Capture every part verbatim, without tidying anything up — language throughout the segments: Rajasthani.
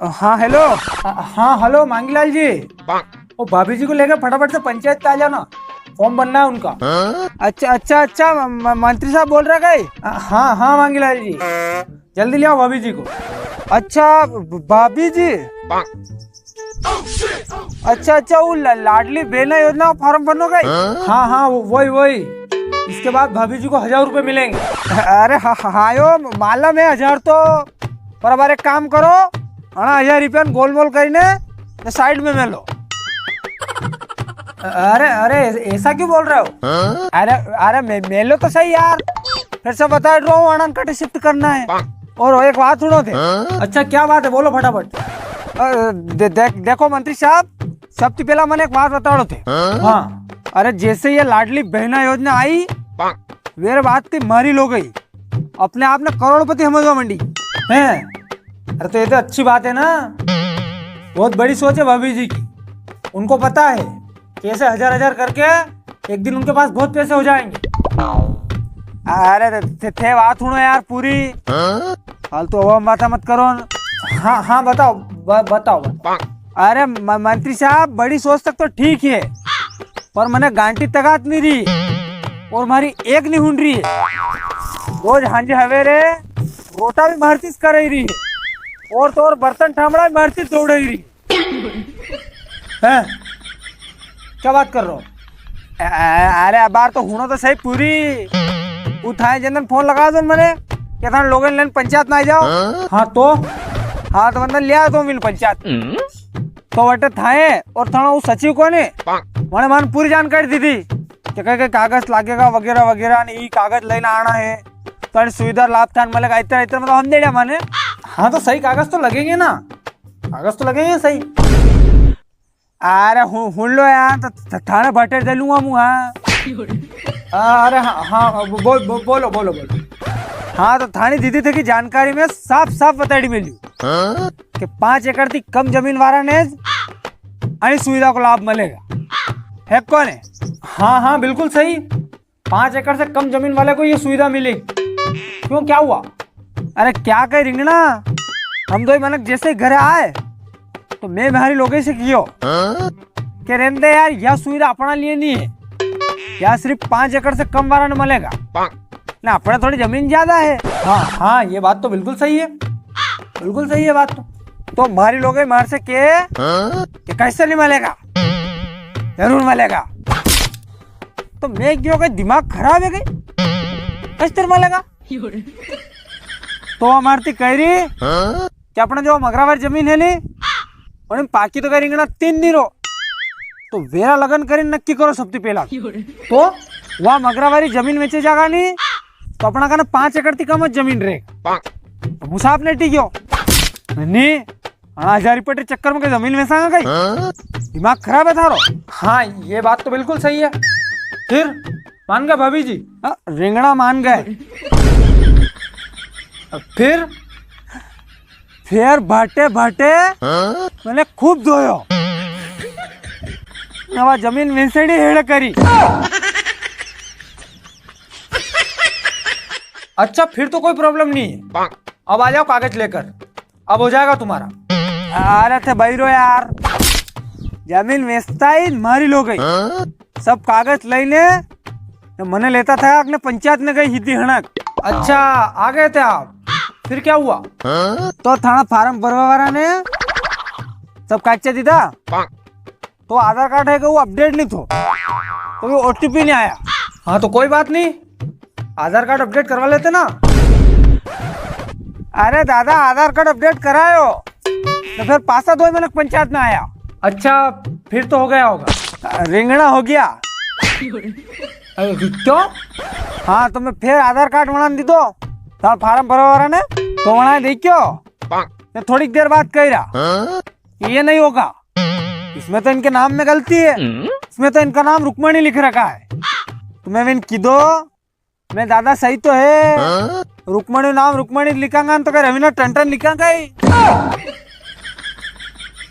हाँ, हेलो। हाँ, हेलो, मांगीलाल जी। ओ, भाभी जी को लेके फटाफट से पंचायत पे आ जाना, फॉर्म बनना है उनका। अच्छा, अच्छा, अच्छा, म-, म-, मंत्री साहब बोल रहा है? हाँ, हाँ, मांगीलाल जी, जल्दी ले आओ भाभी जी को। अच्छा, भ-, भाभी जी। अच्छा, अच्छा, वो ल-, लाडली बहना योजना फॉर्म भरनो कई? हाँ, हाँ, वो, वही, वही। इसके बाद भाभी जी को हजार रुपए मिलेंगे। अरे हाँ, हाँ, हाँ, यो मालूम है, हजार तो, पर अब एक काम करो, अणा हजार रुपया ने गोलमोल करने ने साइड में मेलो। अरे, अरे, ऐसा क्यों बोल रहे हो? अरे, अरे, मे-, मेलो तो सही यार, फिर से बता रहा हूँ, अणा कटे शिफ्ट करना है। और एक बात सुनो थे। अच्छा, क्या बात है, बोलो फटाफट। अ, दे-, देख, देखो मंत्री साहब, सबसे पहला मने एक बात बताड़ो थे। हाँ। अरे, जैसे ये लाडली बहना योजना आई, वेरे बाद थी मारी लोगई अपने आप ने करोड़पति समझवा मंडी। हैं? अरे, तो ये तो अच्छी बात है ना, बहुत बड़ी सोच है भाभी जी की। उनको पता है कि ऐसे हजार हजार करके एक दिन उनके पास बहुत पैसे हो जाएंगे। अरे थे, थे, थे बात सुनो यार पूरी। फालतू हवा में बाता मत करो न। हाँ, हाँ, बताओ, ब-, बताओ, बताओ। अरे म-, मंत्री साहब, बड़ी सोच तक तो ठीक है, पर मने गांठी तगात नहीं रही और मारी एक नहीं हुन रही। रोज हांजे हवेरे रोटा भी मारती कर रही, और तो और बर्तन ठामड़ा भी मारती दौड़ रही। हैं? क्या बात कर रहे हो? अ-, अ-, अरे, अबार तो हुणो तो सही पूरी। उ थाए जंदन फोन लगा दो मने, के थाने लोगन लेन पंचायत में आ जाओ। हाँ तो? हाँ, तो मतलब लिया दो मिल पंचायत। तो वटे थाए और थाना उ सचिव कोने, मने मान पूरी जानकारी दी थी। के कई कई कागज लागेगा वगैरह वगैरह, ने ई कागज लेने आना है, तो अणी सुविधा लाभ थान मिलेगा, इतना, इतना मतलब हम दे दिया माने। हाँ, तो सही कागज तो लगेंगे ना, कागज तो लगेंगे सही। अरे हु-, हुन लो यार, तो थ-, थाने भटेर दे लूंगा मु, हाँ। अरे हाँ, हाँ, बो-, बो-, बोलो, बोलो, बोलो। हाँ, तो थानी दीदी थे की जानकारी में साफ साफ बताड़ी मिली कि पाँच एकड़ थी कम जमीन वाला ने ज अणी सुविधा को लाभ मिलेगा, है कोने? हाँ, हाँ, बिल्कुल सही। पाँच एकड़ से कम जमीन वाले को ये सुविधा मिलेगी। क्यों, क्या हुआ? अरे क्या कहे रिंगणा, हम दोई मनक जैसे ही घरे आए तो मैं म्हारी लोगे से कियो के रेंदे यार, या सुविधा अपना लिए नहीं है, या सिर्फ पाँच एकड़ से कम वाला ने मिलेगा ना, अपने थोड़ी जमीन ज्यादा है। हाँ, हाँ, ये बात तो बिल्कुल सही है, बिल्कुल सही है बात तो। तो म्हारी लोगे म्हार से के, के कैसे नहीं मिलेगा, जरूर मिलेगा। तो मैं क्यों, कई दिमाग खराब है कई, कस्तर मिलेगा? तो हमारे ती कह रही कि अपना जो मगरावारी जमीन है नी, उनमें पाकी तो कई रिंगणा तीन नी रो, तो वेरा लगन करी नक्की करो सबसे पहला। तो वा मगरावारी जमीन बेचे जागा नी, तो अपना कने पाँच एकड़ थी कम ज जमीन रे। तो मुसाफ ने टिक्यो नी, हाँ, हजार रुपये के चक्कर में कई जमीन वेचांगा कई? हाँ? दिमाग खराब है थारो। हाँ, ये बात तो बिल्कुल सही है। फिर मान गए भाभी जी? हाँ, रिंगणा मान गए। फिर? फिर भाटे भाटे हाँ? मैंने खूब धोयो। नवा जमीन वेचड़ी हेड़ करी। अच्छा, फिर तो कोई प्रॉब्लम नहीं है। अब आ जाओ कागज लेकर, अब हो जाएगा तुम्हारा। अरे थे बैरो यार, जमीन वेचता ही मारी लोगई। सब कागज लईने तो मने लेता था अपने पंचायत में गई हिद्दी हणक। अच्छा, आ गए थे आप, फिर क्या हुआ? तो थाना फार्म भरवा वाला ने सब कागज दीदा, तो आधार कार्ड है कि वो अपडेट नहीं थो, तो वो ओटीपी नहीं आया। हाँ, तो कोई बात नहीं, आधार कार्ड अपडेट करवा लेते ना। अरे दादा, आधार कार्ड अपडेट करायो, तो फिर पासा दो मिनट पंचायत में आया। अच्छा, फिर तो हो गया होगा। रिंगणा हो गया। अरे, क्यों? हाँ, तो मैं फिर आधार कार्ड बना दी दो, थारा फार्म भरवा वाला ने, तो बना देखियो। मैं थोड़ी देर बाद कह रहा, ये नहीं होगा, इसमें तो इनके नाम में गलती है, इसमें तो इनका नाम रुक्मणी लिख रखा है। तो मैं इनकी दो, मैं दादा सही तो है, रुक्मणी नाम रुक्मणी लिखांगा न तो कई रवीना टंडन लिखांगा ही।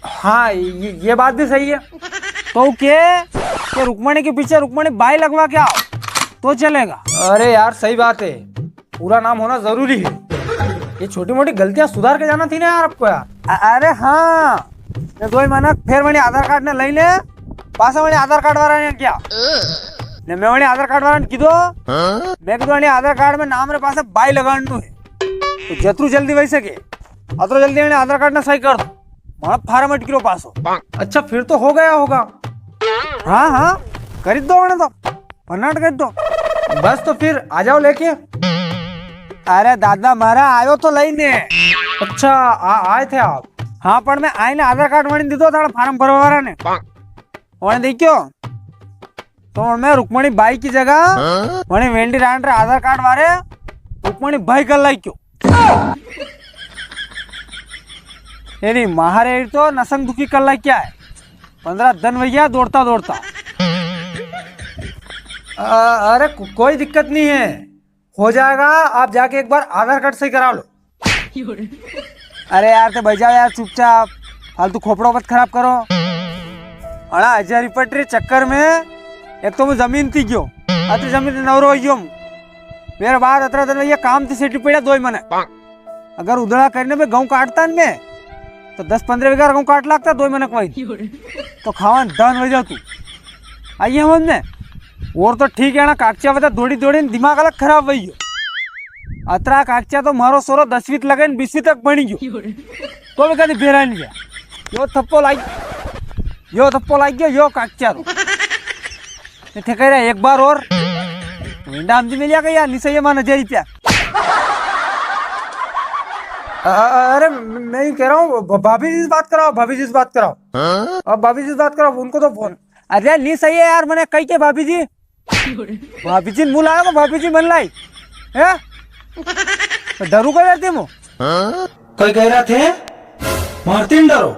हाँ, ये, ये बात भी सही है। तो के, के रुक्मणी के पीछे रुक्मणी बाई लगवा के आओ तो चलेगा। अरे यार, सही बात है, पूरा नाम होना जरूरी है। ये छोटी मोटी गलतियां सुधार के जाना थी ना यार आपको यार। अ-, अरे हाँ, ने दोई मनक फेर वणी आधार कार्ड ने लई ने पासा वणी आधार कार्ड वाला ने क्या? ने मैं वणी आधार कार्ड वाला ने कीधो, मैं कीधो, "वणी आधार कार्ड में नाम रे पासे बाई लगाणनु है।" तो जतरू जल्दी वई सके, अतरो जल्दी वणी आधार कार्ड ने सही कर दो। मारा फार्म अटकी रो पासो। अच्छा, फिर तो हो गया होगा। हाँ, हाँ, करी दो वणे तो। फनाट कर दो। बस तो फिर आ जाओ लेके। अरे दादा, मारा आयो तो लई ने। अच्छा, आ, आए थे आप? हाँ, पण मैं आई ने आधार कार्ड वणी दीधो थारा फार्म भरवा वाला ने। वणे देखियो, तो मैं रुक्मणी बाई की जगह वणी वेंडी रांड रे आधार कार्ड वारे रुक्मणी भाई कर लाई क्यों? एरी महारे तो नसंग दुखी कर लाई क्या है? पन्द्रह दिन वई ग्या दौड़ता दौड़ता। अ-, अरे को-, कोई दिक्कत नहीं है, हो जाएगा। आप जाके एक बार आधार कार्ड सही करा लो। अरे यार, ते बजाओ यार चुपचाप, फालतू खोपड़ो मत खराब करो। अणा हजार रुपये रे चक्कर में एक तो मैं जमीन थी गयो, अतरी जमीन थी नवरो हो गयो हूँ। मेरे बाद अतरा दिन ये काम थी सेटी पड़ा दोई मने। अगर उधड़ा करने में गऊं काटता न मैं, तो दस पन्द्रह बीघा गऊं काट लागता दोई मनक वई। तो खावा दान हो जातू। आई समझ में? और तो ठीक है ना, कागचा बता दौड़ी दौड़ी ने दिमाग अलग खराब वई गयो। अतरा कागचा तो मारो सोरो दसवीं तक लगे ने बीसवीं तक बनी गयो। तो भी कदी बेरा नहीं गया। यो थप्पो लाग, यो थप्पो लाग गयो, यो कागचा रो। ये थे कह रहे एक बार और। वेंडा हमजी मिलिया कहीं यार, नहीं सही है माना हजार रुपया। अ-, अ-, अरे, मैं यूं कह रहा हूँ, भ-, भाभी जी से बात कराओ, भाभी जी से बात कराओ। अब भाभी जी से बात कराओ, उनको तो फोन। अरे, नहीं सही है यार, मैंने कही के भाभी जी। भाभी जी मुँह लायो को भाभी जी मन लाई। हैं? तो डरू को डरती मु? कोई कह रहा थे? मारती न डरो।